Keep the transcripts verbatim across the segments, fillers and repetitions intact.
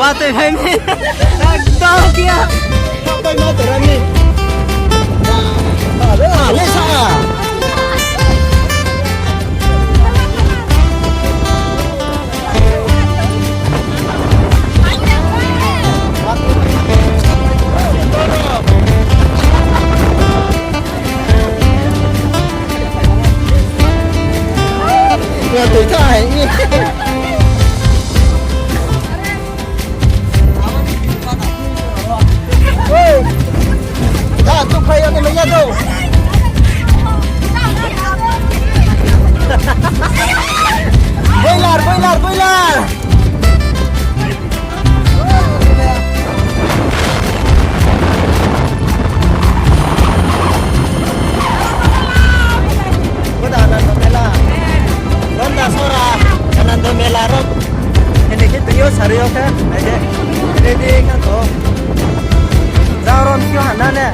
Watoi phai mi. Ekdom kia. Pai ma tera ni. Ale sa. Watoi thai. Da, tu phai ya ni manya do. Boiler, boiler, boiler. Koda Anando Mela. Ronda sora Anando Mela ro. Ini khe tui yo sari yo khe, nai de. Ready khe to. Jang rom khe hana ne.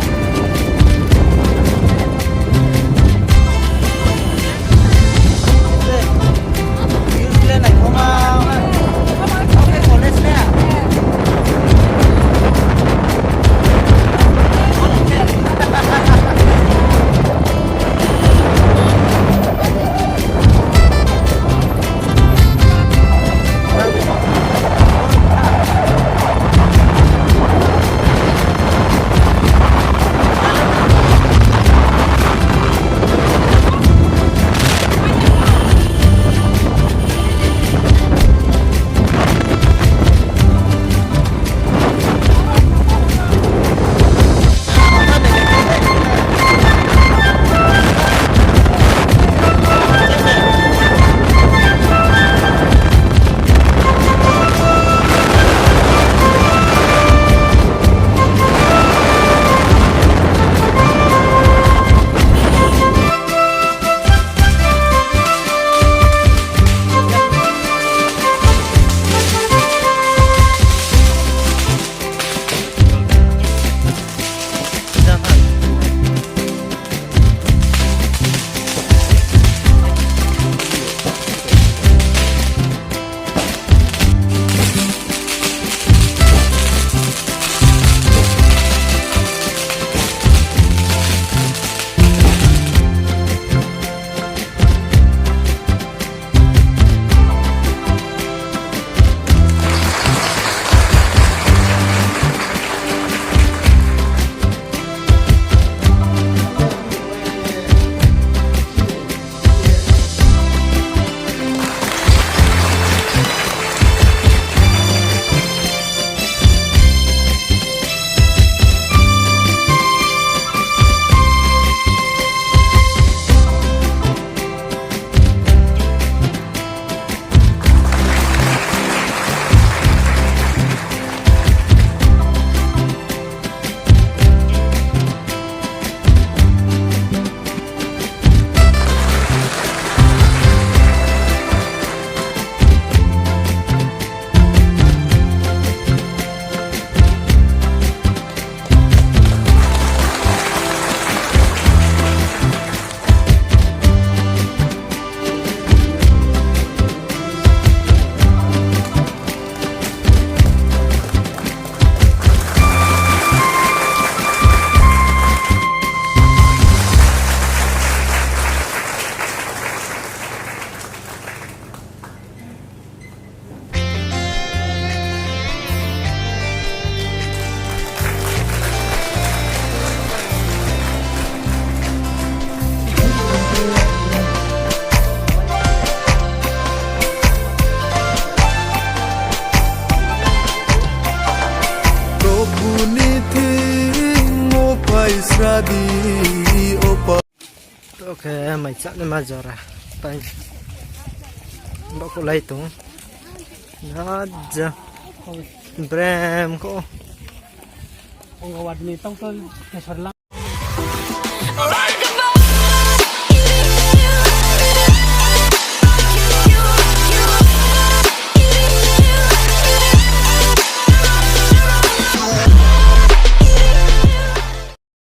Probhu ni thing yo pai sra di, o Pa. To khe mai chá ni ma jora. Pai. Bo kulai tong. Naja. Brem ko. Ong awad ni tong to kesar la.